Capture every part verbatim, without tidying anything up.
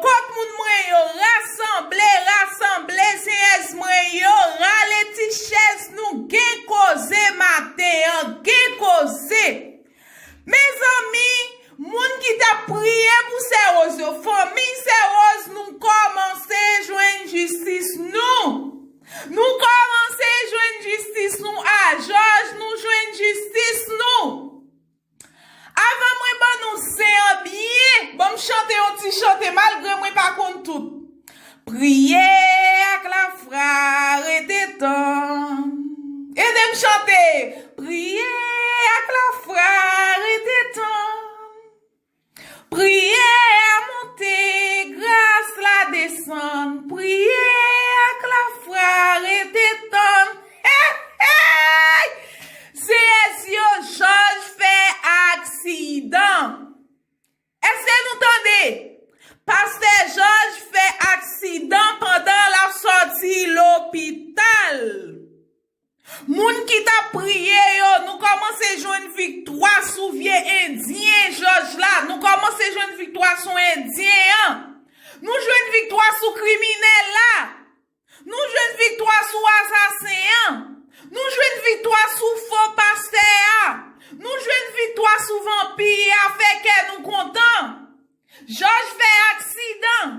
Kot moun mwen yo, rasanble, rasanble, zenyèz mwen yo, rale ti chèz nou, gen koze maten an, gen koze. Mezanmi, moun ki t ap priye pou Sè Woz yo, fanmi Sè Woz, nou kòmanse jwenn jistis nou. Nou kòmanse jwenn jistis nou a Jòj, nou jwenn jistis nou. Avan mwen ban nou zen an byen, ban m chante yon ti chante, malgre mwen pa konn tout. Priye ak lafwa, rete tann. Ede m chante. Priye ak lafwa, rete tann. Priye a monte, gras la desann. Priye ak lafwa, rete tann. Hey, hey! Seyès yo, Jòj fè aksidan. Èske nou tande? Pastè Jòj fè aksidan pandan l ap sòti lopital. Moun ki t ap priye yo, nou kòmanse jwenn viktwa sou vye endyen Jòj la. Nou kòmanse jwenn viktwa sou endyen an. Nou jwenn viktwa sou kriminèl la. Nou jwenn viktwa sou asasen an. Nou jwenn viktwa sou fo pastè a. Nou jwenn viktwa sou vanpi a. Fè kè nou kontan. Jòj fè aksidan.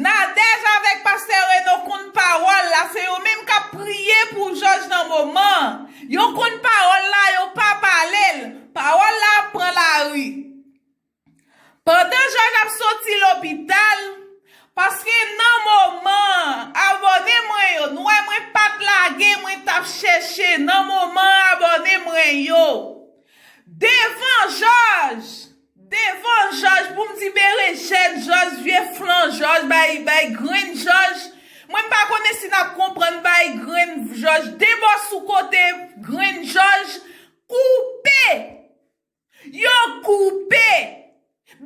Nadège avèk pastè Reno konn pawòl la, se yo menm k ap priye pou Jòj nan moman an. Yo konn pawòl la, yo pa pale l. Pawòl la ap pran lari. Pandan Jòj ap soti lopital, paske nan moman an, abòne mwen yo, nou wè mwen pa t lage, mwen t ap chèche nan moman an, abòne mwen yo. Devan Jòj, devan Jòj, pou m di berejèn Jòj, vye flan Jòj, bay, bay grenn Jòj. Mwen m pa konnen si n ap konprann bay grenn Jòj, de bò sou kote grenn Jòj koupe. Yo koupe.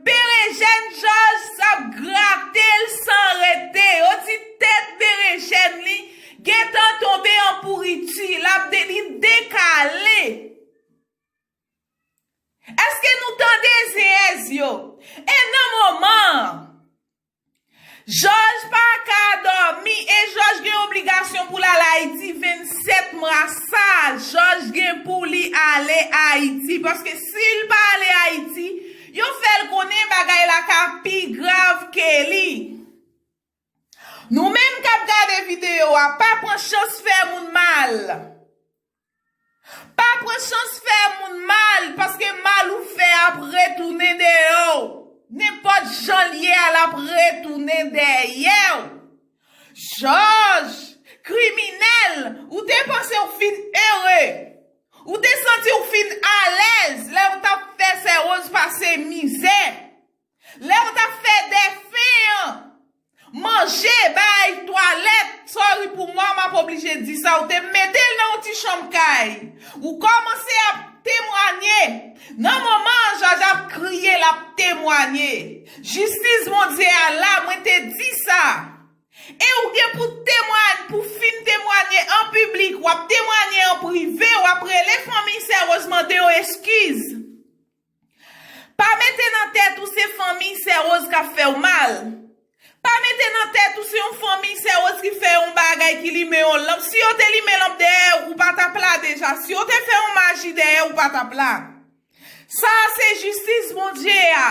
Berejèn Jòj ap grate l san rete. Yo di tèt berejèn li gentan tonbe an pouriti. L ap de, li dekale. Èske nou tande, zenyèz yo? E nan moman an, Jòj pa ka dòmi e Jòj gen obligasyon pou l al Ayiti vennsèt mwa sa a. Jòj gen pou li ale Ayiti, paske si l pa ale Ayiti, yo fè l konnen bagay la ka pi grav ke li. Nou menm k ap gade videyo a, pa pran chans fè moun mal. Pa pran chans fè moun mal, paske mal ou fè ap retounen dèyè w. Nenpòt jan l ye a, l ap retounen dèyè w. Jòj, kriminèl, ou te panse w fin ere. Ou te santi w fin alèz lè w t ap fè Sè Woz pase mizè. Lè w t ap fè dèfen an, manje, bay twalèt, sorry pou mwa, m ap oblije di sa, ou te mete l nan yon ti chanm kay. Ou kòmanse ap temwanye. Nan moman an, Jòj ap kriye, l ap temwanye. Jistis Bondye a la, mwen te di sa. E ou gen pou temwanye, pou fin temwanye an piblik, w ap temwanye an prive, w ap rele fanmi Sè Woz mande yo eskiz. Pa mete nan tèt ou se fanmi Sè Woz k ap fè w mal. Pa mete nan tèt ou se yon fanmi Sè Woz ki fè yon bagay, ki limen yon lanp. Si yo te limen lanp dèyè w, ou pa t ap la deja. Si yo te fè yon maji dèyè w, ou pa t ap la. Sa a se jistis Bondye a.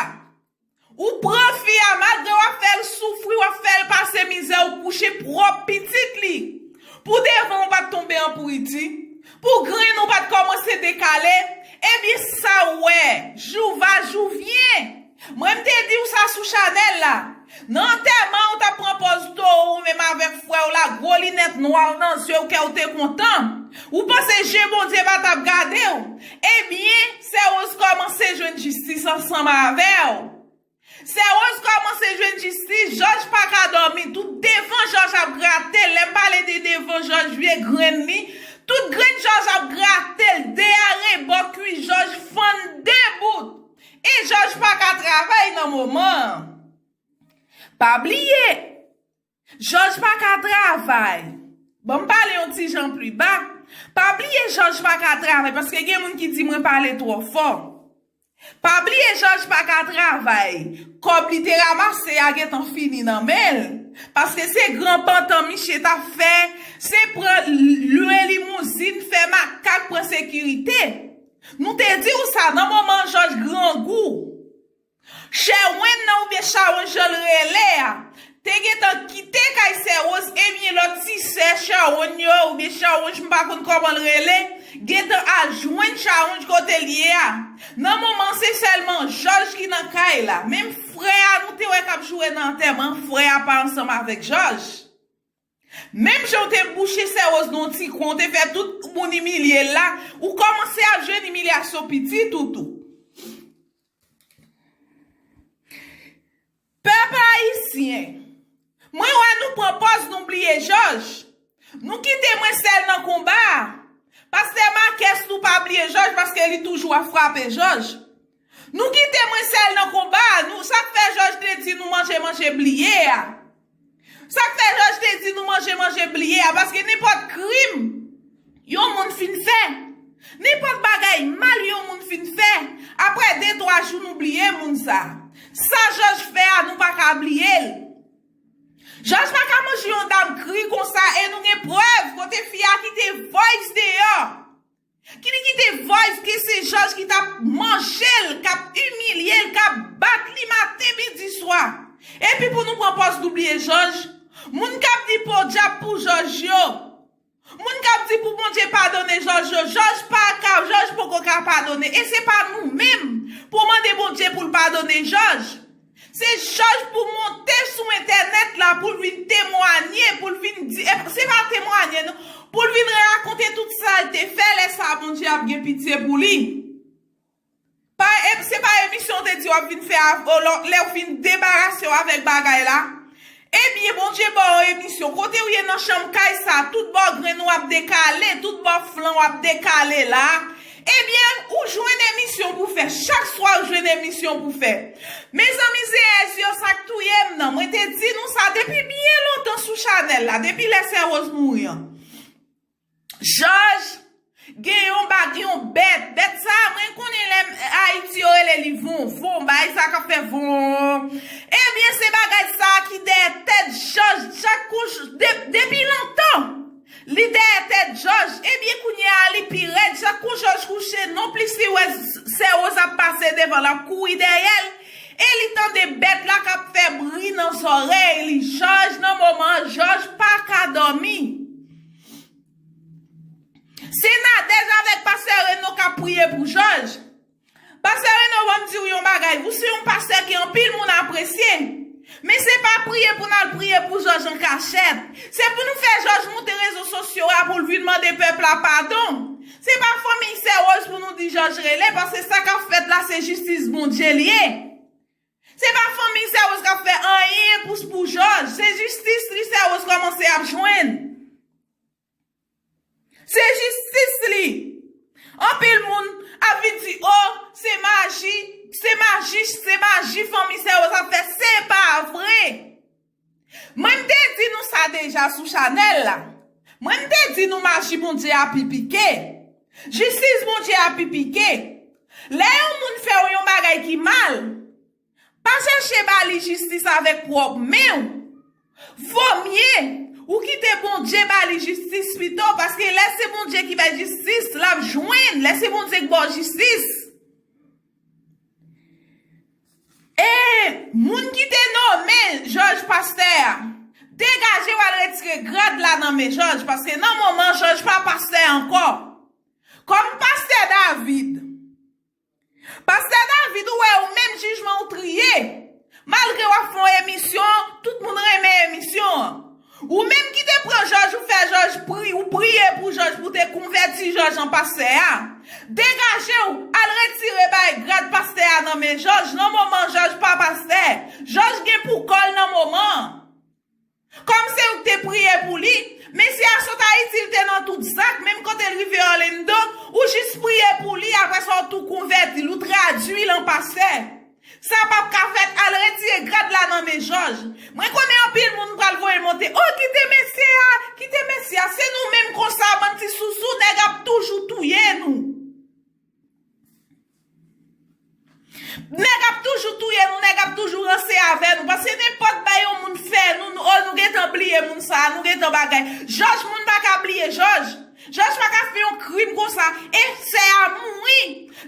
Ou pran fi a, malgre w ap fè l soufri, w ap fè l pase mizè, ou kouche pwòp pitit li. Pou devan w pa t tonbe an pouriti, pou grenn ou pa t kòmanse dekale, ebyen sa w wè, jou va, jou vyen. Mwen m te di w sa sou chanèl la. Nan antèman w t ap pran pòz towo ou menm avèk frè w la, gwo linèt nwa w nan zye w, kè w te kontan. Ou panse je Bondye pa t ap gade w? Ebyen, Sè Woz kòmanse jwenn jistis ansanm avè w. Sè Woz kòmanse jwenn jistis, Jòj pa ka dòmi, tout devan Jòj ap grate l. Lè m pale de devan Jòj, vye grenn li, tout grenn Jòj ap grate l, de a rebò, kwi Jòj fann de bout. E Jòj pa ka travay nan moman an. Pa bliye, Jòj pa ka travay. Ban m pale yon ti jan pli ba. Pa bliye Jòj pa ka travay, paske gen moun ki di mwen pale twò fò. Pa bliye Jòj pa ka travay. Kòb li te ranmase a gentan fini nan men l. Paske se gran pantan misye t ap fè, se pran lwe limouzin, fè makak, pran sekirite. Nou te di w sa nan moman Jòj grangou. Chèwonn nan oubyen Chawonj jan l rele a, te gentan kite kay Sè Woz, ebyen lòt ti sè Chawonj yo, oubyen Chawonj, m pa konn kòman l rele, gentan al jwenn Chawonj kote l ye a. Nan moman se sèlman Jòj ki nan kay la. Menm frè a nou te wè k ap joure nan antèman, frè a pa ansanm avèk Jòj. Menm jan w te bouche Sè Woz nan yon ti kwen, w te fè tout moun imilye l la, ou kòmanse ap jwenn imilyasyon pitit ou tou. Pèp ayisyen, mwen wè nou pran pòz nou bliye Jòj. Nou kite mwen sèl nan konba a. Pastè Makès tou pa bliye Jòj paske li toujou ap frape Jòj. Nou kite mwen sèl nan konba a. Nou, sa k fè Jòj te di nou manje, manje, bliye a. Sa k fè Jòj te di nou manje, manje, bliye a, paske nenpòt krim yon moun fin fè, nenpòt bagay mal yon moun fin fè, apre de, twa jou nou bliye moun sa. Sa Jòj fè a, nou pa ka bliye l. Jòj pa ka manje yon dam kri konsa, e nou gen prèv kote fi a kite voice deyò. Ki li kite voice ke se Jòj ki t ap manje l, k ap imilye l, k ap bat li maten, midi, swa. Epi pou nou pran pòz nou bliye Jòj, moun k ap di podyab pou Jòj yo, moun k ap di pou Bondye padone Jòj yo, Jòj pa ka, Jòj poko ka padone. E se pa nou menm pou mande Bondye pou l padone Jòj. Se Jòj pou monte sou entènèt la, pou l vin temwanye, pou l vin di, e se pa temwanye, non, pou l vin rakonte tout sa l te fè, lè sa a Bondye ap gen pitye pou li. Pa, e, se pa emisyon w te di w ap vin fè a, o, lò, lè w fin debarase w avèk bagay la. Ebyen, Bondye ba w emisyon. Kote w ye nan chanm kay sa, tout bò grenn ou ap dekale, tout bò flan w ap dekale la. Ebyen, ou jwenn emisyon pou fè. Chak swa, ou jwenn emisyon pou fè. Mezanmi, zeyèz yo, sa k touye m nan. Mwen te di nou sa depi byen lontan sou chanèl la, depi lè Sè Woz mouri an. Jòj gen yon bag, yon bèt. Bèt sa a, mwen konnen lè Ayiti yo rele li von, von, bagay sa k ap fè von. Ebyen, se bagay sa a ki dèyè tèt Jòj, chak kou, de-, depi lontan. Li dèyè tèt Jòj. Ebyen, kounye a, li pi rèd. Chak kou Jòj kouche, nonplis li wè Sè Woz ap pase devan l, ap kouri dèyè l. E li tande bèt la k ap fè bri nan zòrèy li. Jòj, nan moman an, Jòj pa ka dòmi. Se Nadège avèk pastè Reno k ap priye pou Jòj. Pastè Reno, ban m di w yon bagay. Ou se yon pastè ke anpil moun apresye. Men se pa priye pou n al priye pou Jòj an kachèt. Se pou nou fè Jòj monte rezo sosyo a pou l vin mande pèp la padon. Se pa fanmiy Sè Woz pou nou di Jòj rele, paske sa k ap fèt la, se jistis Bondye l ye. Se pa fanmiy Sè Woz k ap fè anyen pou, pou Jòj. Se jistis li Sè Woz kòmanse ap jwenn. Se jistis li. Anpil moun ap vin di, o, se maji, se maji, se maji fanmi Sè Woz ap fè. Se pa vre. Mwen, m te di nou sa deja sou chanèl la. Mwen, m te di nou maji Bondye a pi pike. Jistis Bondye a pi pike. Lè yon moun fè w yon bagay ki mal, pa chèche ba li jistis avèk pwòp men w. Vomye ou kite Bondye ba li jistis pito, paske lè se Bondye ki bay jistis, l ap jwenn. Lè se Bondye k ba w jistis. E moun ki te nonmen Jòj pastè a, degaje w al retire grad la nan men Jòj, paske nan moman Jòj pa pastè ankò. Kòm pastè David, Pastè David, ou wè ou menm jijman ou triye. Malgre w ap fè yon emisyon, tout moun renmen emisyon an. Ou menm ki te pran Jòj, ou fè Jòj pri, ou priye pou Jòj, pou te konvèti Jòj an pastè a. Degaje w, al retire bay grad pastè a nan men Jòj. Nan moman Jòj pa pastè. Jòj gen pou kò l nan moman an. Kòm se ou k te priye pou li, mesye a sot Ayiti, li te nan tout zak, menm kote l rive Orlando, ou jis priye pou li, apre sa ou tou konvèti l, ou tradui l an pastè. Sa p ap ka fèt, al retire grad la nan men Jòj. Mwen konnen anpil moun pral voye monte, o, kite mesye a, kite mesye a, se nou menm konsa, bann ti sousou, nèg ap toujou touye nou. sa, nou gentan bagay. Jòj, moun pa ka bliye Jòj. Jòj pa ka fè yon krim konsa. E sè a mouri.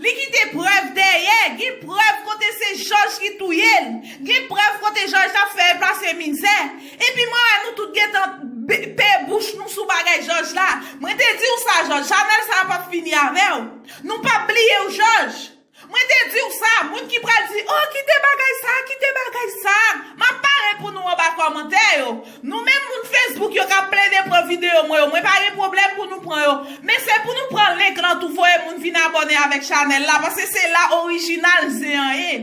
Li kite prèv dèyè. Gen prèv kote se Jòj ki touye l. Gen prèv kote Jòj t ap fè l pase mizè. Epi mwen wè nou tout gentan be- pe bouch nou sou bagay Jòj la. Mwen te di w sa, Jòj. Chanèl sa a p ap fini avè w. Nou p ap bliye w, Jòj. Mwen te di w sa, moun ki pral di, "Oh, kite bagay sa, kite bagay sa." M ap pare pou nou anba kòmantè yo. Nou menm moun Facebook yo k ap plede pran videyo mwen yo, mwen pa gen pwoblèm pou nou pran yo. Men se pou nou pran link lan tou, voye moun vin abòne avèk chanèl la, paske se la orijinal zen an ye.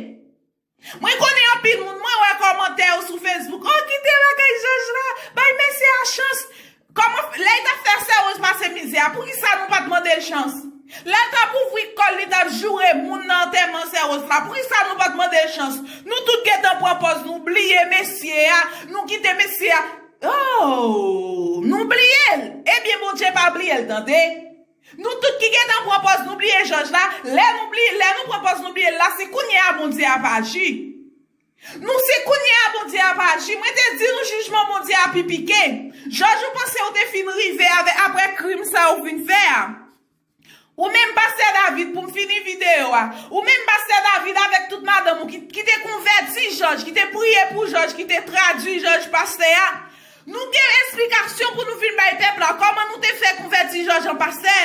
Mwen konnen anpil moun, mwen wè kòmantè yo sou Facebook, "Oh, kite bagay Jòj la, bay mesye a chans." Kòman, lè l t ap fè Sè Rose pase mizè a, poukisa nou pa t mande l chans? Lè l t ap ouvri kò l, li t ap joure moun nan antèman Sè Rose la, poukisa nou pa t mande l chans? Nou tout gentan pran pòz, nou bliye mesye a, nou kite mesye a. Oh, nou bliye l. Ebyen, Bondye pa bliye l, tande. Nou tout ki gentan pran pòz, nou bliye Jòj la. Lè nou bliye, lè nou pran pòz, nou bliye l la, se kounye a Bondye ap aji. Nou se kounye a Bondye ap aji. Mwen te di nou jijman Bondye a pi pike. Jòj, ou panse ou te fin rive avè, apre krim sa ou vin fè a? Ou menm pastè David, pou m fini videyo a. Ou menm pastè David avèk tout madanm ou ki, ki te konvèti Jòj, ki te priye pou Jòj, ki te tradui Jòj pastè a. Nou gen esplikasyon pou nou vin bay pèp la. Kòman nou te fè konvèti Jòj an pastè?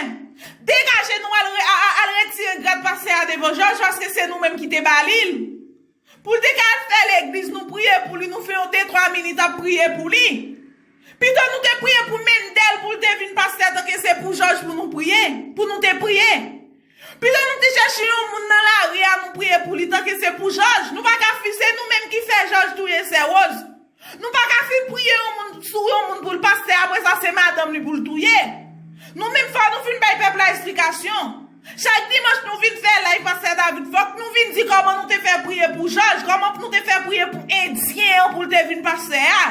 Degaje nou al, re- a- a- al retire grad pastè a devan Jòj, paske se nou menm ki te ba li l. Pou l te ka al fè legliz, nou priye pou li, nou fè yon de twa minit ap priye pou li. Pito nou te priye pou Mendel pou l te vin pastè, tanke se pou Jòj pou nou priye, pou nou te priye. Pito nou te chèche yon moun nan lari a, nou priye pou li, tanke se pou Jòj. Nou pa ka fi, se nou menm ki fè Jòj touye Sè Rose. Nou pa ka fin priye yon moun, sou yon moun pou l pastè, apre sa se madanm li pou l touye. Nou menm fò nou fin bay pèp la esplikasyon. Chak dimanch nou vin fè live pastè David, fòk nou vin di kòman nou te fè priye pou Jòj, kòman nou te fè priye pou endyen an pou l te vin pastè a.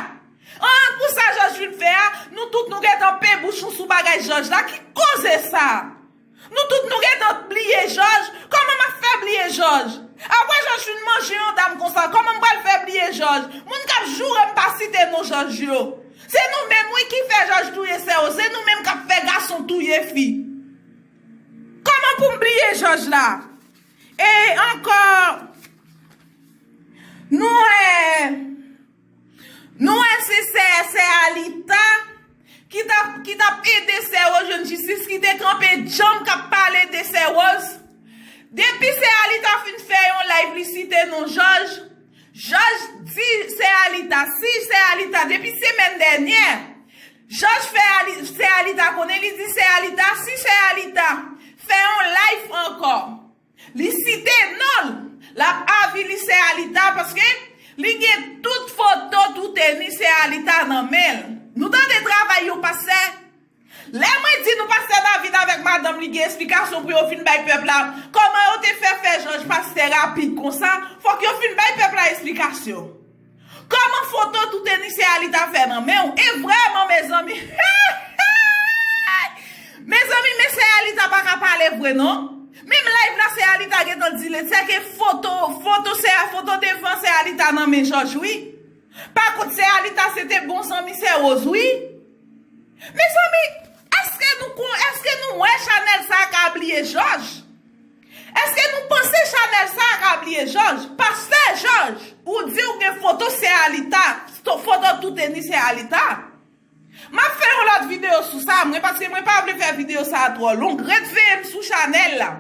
An, pou sa Jòj vin fè a, nou tout nou gentan pe bouch nou sou bagay Jòj la. Ki koze sa? Nou tout nou gentan bliye Jòj. Kòman m ap fè bliye Jòj? Apre Jòj fin manje yon dam konsa, kòman m pral fè bliye Jòj? Moun k ap joure m pa site non Jòj yo. Se nou menm, wi, ki fè Jòj touye Sè Rose. Se nou menm k ap fè gason touye fi. Kòman pou m bliye Jòj la? E ankò, nou wè, nou wè se sè, sè Alita ki t ap, ki t ap ede Sè Rose jwenn jistis, ki te kanpe djanm k ap pale de Sè Rose. Depi sè Alita fin fè yon live, li site non Jòj. Jòj di sè Alita, si sè Alita, depi semèn dènyè, Jòj fè Ali, sè Alita konnen, li di sè Alita, si sè Alita fè yon live ankò, li site non l, l ap avili sè Alita, paske li gen tout foto tou teni sè Alita nan men l. Nou tande travay yon pastè? Lè mwen di nou pastè David avèk madanm li gen esplikasyon pou yo fin bay pèp la, kòman yo te fè fè Jòj pastè rapid konsa, fòk yo fin bay pèp la esplikasyon. Kòman foto tou teni sè Alita fè nan men w? E vrèman, mezanmi. Mezanmi, men sè Alita pa ka pale vre, non. Menm live la, sè Alita gentan di l, se ke foto, foto sè, foto devan sè Alita nan men Jòj, wi. Pa kont sè Alita, se te bon zanmi sè Rose, wi. Mezanmi, èske nou kon, èske nou wè chanèl sa a ka bliye Jòj? Èske nou panse chanèl sa a ka bliye Jòj? Pastè Jòj, ou di ou gen foto sè Alita, foto tou teni sè Alita. M ap fè yon lòt videyo sou sa, mwen, paske mwen pa vle fè videyo sa a twò long. Ret veye m sou chanèl la.